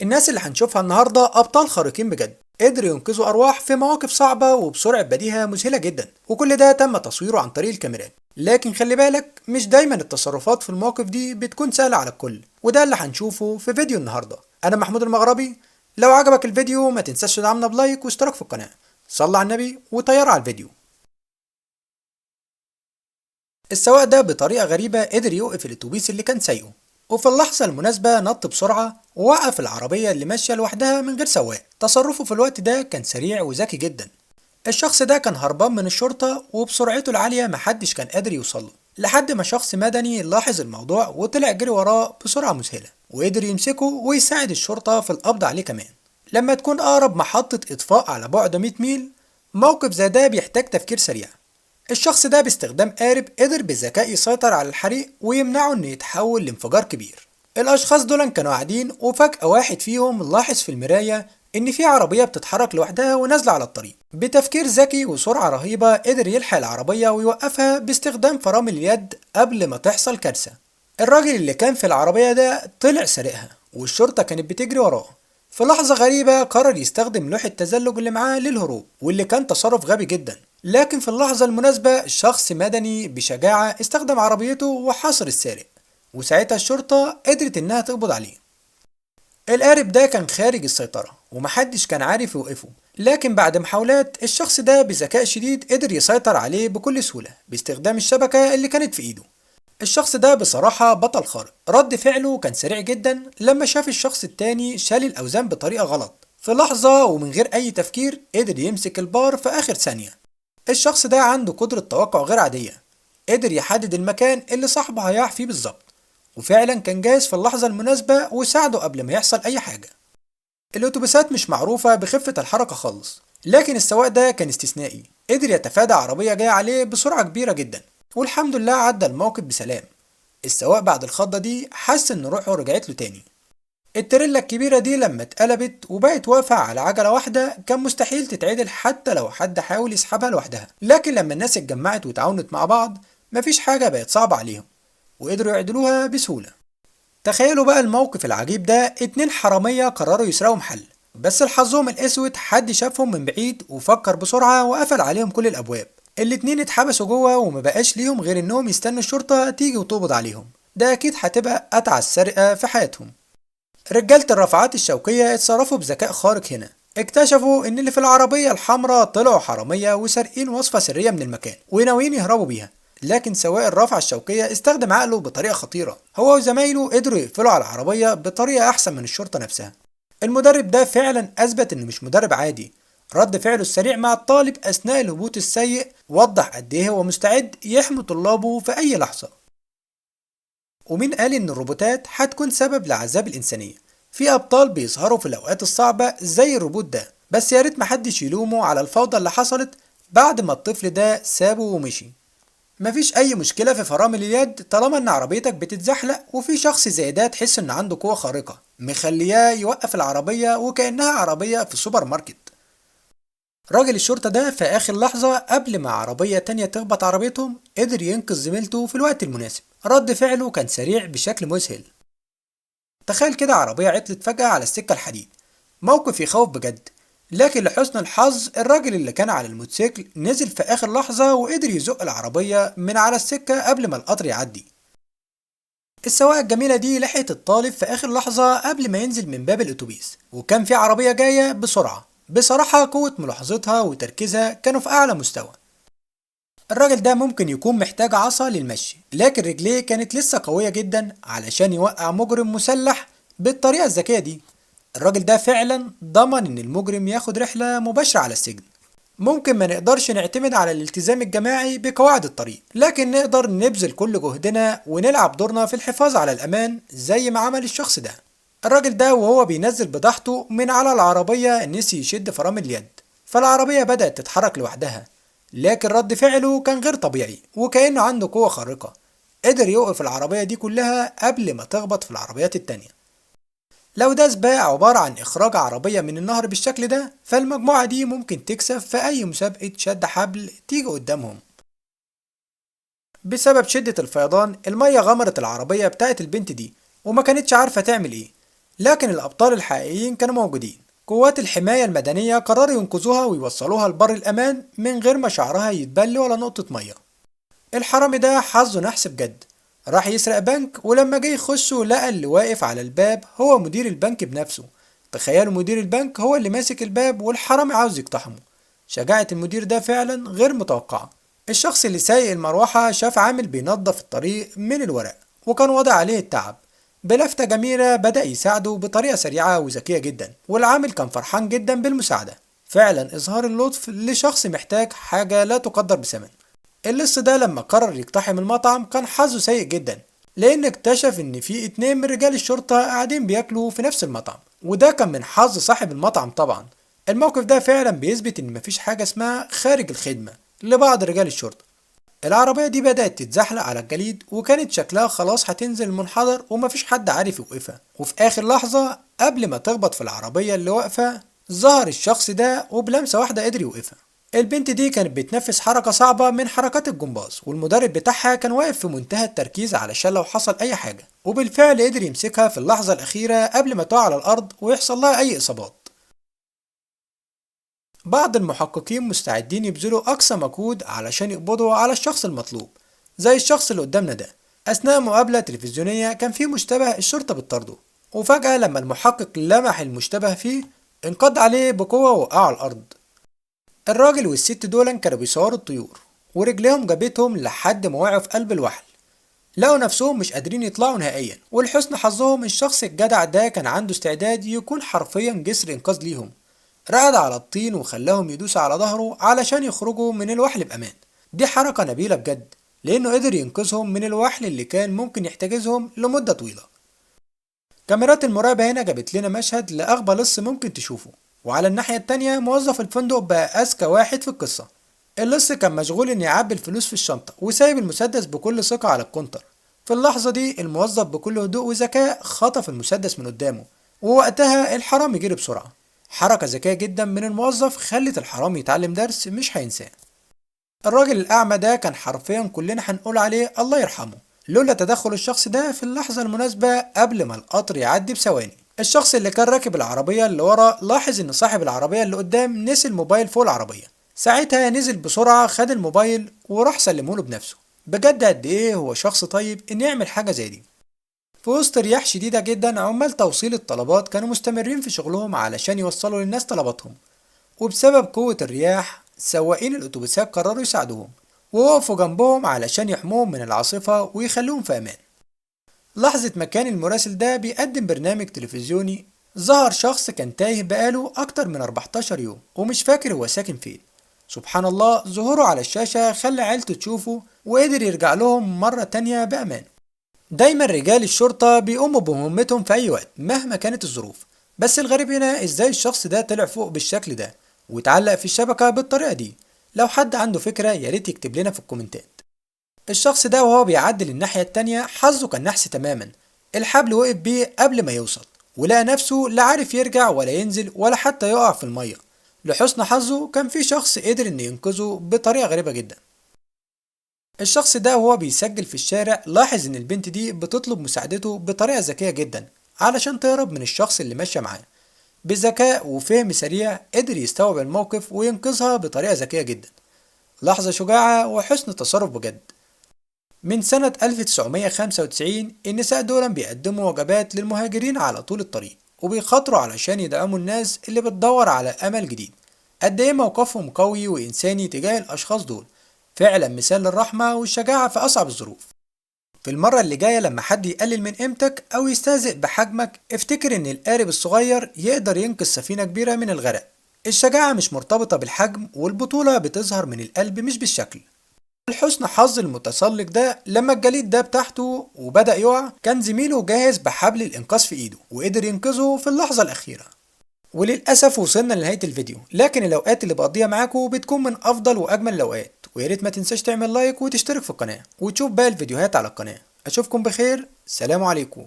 الناس اللي هنشوفها النهاردة أبطال خارقين بجد، قدروا ينقذوا أرواح في مواقف صعبة وبسرعة بديهة مذهلة جدا، وكل ده تم تصويره عن طريق الكاميرات. لكن خلي بالك، مش دايما التصرفات في المواقف دي بتكون سهلة على الكل، وده اللي هنشوفه في فيديو النهاردة. أنا محمود المغربي، لو عجبك الفيديو ما تنساش تدعمنا ب like واشتراك في القناة. صل على النبي وطير على الفيديو. السواق ده بطريقة غريبة قدر يوقف الأتوبيس اللي كان سايقه، وفي اللحظة المناسبة نط بسرعة ووقف العربية اللي ماشية لوحدها من غير سواق. تصرفه في الوقت ده كان سريع وذكي جدا. الشخص ده كان هربان من الشرطة، وبسرعته العالية محدش كان قادر يوصله، لحد ما شخص مدني لاحظ الموضوع وطلع جري وراه بسرعة مذهلة وقدر يمسكه ويساعد الشرطة في القبض عليه كمان. لما تكون أقرب محطة إطفاء على بعد 100 ميل، موقف زي ده بيحتاج تفكير سريع. الشخص ده باستخدام قارب قدر بذكاء يسيطر على الحريق ويمنعه انه يتحول لانفجار كبير. الاشخاص دول كانوا قاعدين، وفجأة واحد فيهم لاحظ في المراية ان في عربية بتتحرك لوحدها ونازلة على الطريق. بتفكير ذكي وسرعة رهيبة قدر يلحق العربية ويوقفها باستخدام فرامل اليد قبل ما تحصل كارثة. الراجل اللي كان في العربية ده طلع سارقها، والشرطة كانت بتجري وراه. في لحظة غريبة قرر يستخدم لوحة التزلج اللي معاه للهروب، واللي كان تصرف غبي جدا. لكن في اللحظة المناسبة شخص مدني بشجاعة استخدم عربيته وحاصر السارق، وساعتها الشرطة قدرت انها تقبض عليه. القارب ده كان خارج السيطرة ومحدش كان عارف يوقفه، لكن بعد محاولات الشخص ده بذكاء شديد قدر يسيطر عليه بكل سهولة باستخدام الشبكة اللي كانت في ايده. الشخص ده بصراحة بطل خارق، رد فعله كان سريع جدا لما شاف الشخص التاني شال الأوزان بطريقة غلط. في لحظة ومن غير أي تفكير قدر يمسك البار في آخر ثانية. الشخص ده عنده قدرة توقع غير عادية، قدر يحدد المكان اللي صاحبه هيقع فيه بالظبط، وفعلا كان جاهز في اللحظة المناسبة وساعده قبل ما يحصل أي حاجة. الأتوبيسات مش معروفة بخفة الحركة خالص، لكن السواق ده كان استثنائي، قدر يتفادى عربية جاية عليه بسرعة كبيرة جدا، والحمد لله عدى الموقف بسلام. السواق بعد الخضة دي حس إن روحه رجعت له تاني. التريلا الكبيرة دي لما اتقلبت وبقت واقفة على عجلة واحدة كان مستحيل تتعدل حتى لو حد حاول يسحبها لوحدها، لكن لما الناس اتجمعت وتعاونت مع بعض مفيش حاجة بقت صعبة عليهم وقدروا يعدلوها بسهولة. تخيلوا بقى الموقف العجيب ده، 2 حرامية قرروا يسرقوا محل، بس لحظهم الأسود حد شافهم من بعيد وفكر بسرعة وقفل عليهم كل الأبواب. الاتنين اتحبسوا جوه وما بقاش ليهم غير انهم يستنوا الشرطة تيجي وتقبض عليهم. ده اكيد هتبقى اتعس سرقة في حياتهم. رجالة الرافعات الشوكية اتصرفوا بذكاء خارق هنا، اكتشفوا ان اللي في العربية الحمراء طلعوا حرامية وسارقين وصفة سرية من المكان وناويين يهربوا بيها. لكن سواق الرافعة الشوكية استخدم عقله بطريقة خطيرة، هو وزمايله قدروا يقفلوا على العربية بطريقة احسن من الشرطة نفسها. المدرب ده فعلا اثبت انه مش مدرب عادي، رد فعله السريع مع الطالب اثناء الهبوط السيء وضح قد ايه هو مستعد يحمي طلابه في اي لحظة. ومين قال ان الروبوتات هتكون سبب لعذاب الانسانية؟ في ابطال بيظهروا في الاوقات الصعبة زي الروبوت ده، بس يا ريت محدش يلومه على الفوضى اللي حصلت بعد ما الطفل ده سابه ومشي. مفيش اي مشكلة في فرامل اليد طالما ان عربيتك بتتزحلق وفي شخص زي ده تحس ان عنده قوة خارقة مخلياه يوقف العربية وكأنها عربية في السوبر ماركت. راجل الشرطة ده في آخر لحظة قبل ما عربية تانية تخبط عربيتهم قدر ينقذ زميلته في الوقت المناسب. رد فعله كان سريع بشكل مذهل. تخيل كده عربية عطلت فجأة على السكة الحديد، موقف يخوف بجد. لكن لحسن الحظ الراجل اللي كان على الموتوسيكل نزل في آخر لحظة وقدر يزق العربية من على السكة قبل ما القطر يعدي. السواقة الجميلة دي لحقت الطالب في آخر لحظة قبل ما ينزل من باب الأتوبيس، وكان في عربية جاية بسرعة. بصراحة قوة ملاحظتها وتركيزها كانوا في أعلى مستوى. الراجل ده ممكن يكون محتاج عصا للمشي، لكن رجليه كانت لسه قوية جدا علشان يوقع مجرم مسلح بالطريقة الذكية دي. الراجل ده فعلا ضمن ان المجرم ياخد رحلة مباشرة على السجن. ممكن ما نقدرش نعتمد على الالتزام الجماعي بقواعد الطريق، لكن نقدر نبذل كل جهدنا ونلعب دورنا في الحفاظ على الأمان زي ما عمل الشخص ده. الراجل ده وهو بينزل بضاعته من على العربية نسي يشد فرامل اليد، فالعربية بدأت تتحرك لوحدها، لكن رد فعله كان غير طبيعي وكأنه عنده قوة خارقة. قدر يوقف العربية دي كلها قبل ما تخبط في العربيات التانية. لو ده سباق عبارة عن إخراج عربية من النهر بالشكل ده، فالمجموعة دي ممكن تكسب في أي مسابقة شد حبل تيجي قدامهم. بسبب شدة الفيضان المية غمرت العربية بتاعت البنت دي وما كانتش عارفة تعمل ايه، لكن الأبطال الحقيقيين كانوا موجودين. قوات الحماية المدنية قرروا ينقذوها ويوصلوها لبر الأمان من غير ما شعرها يتبل ولا نقطة مية. الحرامي ده حظه نحس بجد، راح يسرق بنك، ولما جه يخشه لقى اللي واقف على الباب هو مدير البنك بنفسه. تخيلوا مدير البنك هو اللي ماسك الباب والحرامي عاوز يقتحمه. شجاعة المدير ده فعلا غير متوقعة. الشخص اللي سايق المروحة شاف عامل بينظف الطريق من الورق وكان واضح عليه التعب. بلفتة جميلة بدأ يساعده بطريقة سريعة وذكية جدا، والعامل كان فرحان جدا بالمساعدة. فعلا إظهار اللطف لشخص محتاج حاجة لا تقدر بثمن. اللص ده لما قرر يقتحم المطعم كان حظه سيء جدا، لأن اكتشف إن في 2 من رجال الشرطة قاعدين بياكلوا في نفس المطعم، وده كان من حظ صاحب المطعم طبعا. الموقف ده فعلا بيثبت إن مفيش حاجة اسمها خارج الخدمة لبعض رجال الشرطة. العربية دي بدأت تتزحلق على الجليد وكانت شكلها خلاص هتنزل المنحدر ومفيش حد عارف يوقفها، وفي آخر لحظة قبل ما تخبط في العربية اللي واقفة ظهر الشخص ده وبلمسة واحدة قدر يوقفها. البنت دي كانت بتنفذ حركة صعبة من حركات الجمباز، والمدرب بتاعها كان واقف في منتهى التركيز علشان لو حصل أي حاجة، وبالفعل قدر يمسكها في اللحظة الأخيرة قبل ما تقع على الأرض ويحصل لها أي إصابات. بعض المحققين مستعدين يبذلوا أقصى مجهود علشان يقبضوا على الشخص المطلوب، زي الشخص اللي قدامنا ده. أثناء مقابلة تلفزيونية كان في مشتبه الشرطة بتطارده، وفجأة لما المحقق لمح المشتبه فيه انقض عليه بقوة ووقعه على الأرض. الراجل والست دولا كانوا بيصوروا الطيور ورجليهم جابتهم لحد ما وقعوا في قلب الوحل، لقوا نفسهم مش قادرين يطلعوا نهائيا. ولحسن حظهم الشخص الجدع ده كان عنده استعداد يكون حرفيا جسر إنقاذ ليهم، رقد على الطين وخلاهم يدوسوا على ظهره علشان يخرجوا من الوحل بأمان. دي حركة نبيلة بجد، لأنه قدر ينقذهم من الوحل اللي كان ممكن يحتجزهم لمدة طويلة. كاميرات المراقبة هنا جابت لنا مشهد لأغبى لص ممكن تشوفه، وعلى الناحية التانية موظف الفندق بقى أذكى واحد في القصة. اللص كان مشغول إن يعبي الفلوس في الشنطة وسايب المسدس بكل ثقة على الكونتر. في اللحظة دي الموظف بكل هدوء وذكاء خطف المسدس من قدامه، ووقتها الحرامي جري بسرعة. حركة ذكية جدا من الموظف خلت الحرامي يتعلم درس مش هينساه. الراجل الأعمى ده كان حرفيا كلنا هنقول عليه الله يرحمه لولا تدخل الشخص ده في اللحظة المناسبة قبل ما القطر يعدي بثواني. الشخص اللي كان راكب العربية اللي ورا لاحظ إن صاحب العربية اللي قدام نسي الموبايل فوق العربية، ساعتها نزل بسرعة خد الموبايل وراح سلمه له بنفسه. بجد قد إيه هو شخص طيب إن يعمل حاجة زي دي. في وسط رياح شديدة جدا عمال توصيل الطلبات كانوا مستمرين في شغلهم علشان يوصلوا للناس طلباتهم، وبسبب قوة الرياح سواقين الأتوبيسات قرروا يساعدوهم ووقفوا جنبهم علشان يحموهم من العاصفة ويخلوهم في أمان. لحظة ما كان المراسل ده بيقدم برنامج تلفزيوني ظهر شخص كان تايه بقاله أكتر من 14 يوم ومش فاكر هو ساكن فين. سبحان الله، ظهوره على الشاشة خلى عيلته تشوفه وقدر يرجع لهم مرة تانية بأمان. دايما رجال الشرطة بيقوموا بمهمتهم في أي وقت مهما كانت الظروف، بس الغريب هنا إزاي الشخص ده طلع فوق بالشكل ده واتعلق في الشبكة بالطريقة دي. لو حد عنده فكرة ياريت يكتب لنا في الكومنتات. الشخص ده وهو بيعدل الناحية التانية حظه كان نحس تماما، الحبل وقف بيه قبل ما يوصل ولقى نفسه لا عارف يرجع ولا ينزل ولا حتى يقع في المية. لحسن حظه كان في شخص قدر انه ينقذه بطريقة غريبة جدا. الشخص ده وهو بيسجل في الشارع لاحظ ان البنت دي بتطلب مساعدته بطريقة ذكية جدا علشان تهرب من الشخص اللي ماشية معاه. بذكاء وفهم سريع قدر يستوعب الموقف وينقذها بطريقة ذكية جدا. لحظة شجاعة وحسن تصرف بجد. من سنة 1995 النساء دول بيقدموا وجبات للمهاجرين على طول الطريق وبيخاطروا علشان يدعموا الناس اللي بتدور على أمل جديد. قد ايه موقفهم قوي وإنساني تجاه الأشخاص دول، فعلا مثال للرحمة والشجاعة في أصعب الظروف. في المرة اللي جاية لما حد يقلل من قيمتك أو يستهزئ بحجمك افتكر إن القارب الصغير يقدر ينقذ سفينة كبيرة من الغرق. الشجاعة مش مرتبطة بالحجم والبطولة بتظهر من القلب مش بالشكل. لحسن حظ المتسلق ده لما الجليد ده بتاعته وبدأ يقع كان زميله جاهز بحبل الإنقاذ في إيده وقدر ينقذه في اللحظة الأخيرة. وللأسف وصلنا لنهاية الفيديو، لكن الأوقات اللي بقضيها معاكم بتكون من أفضل وأجمل الأوقات، وياريت ما تنساش تعمل لايك وتشترك في القناة وتشوف باقي الفيديوهات على القناة. أشوفكم بخير، سلام عليكم.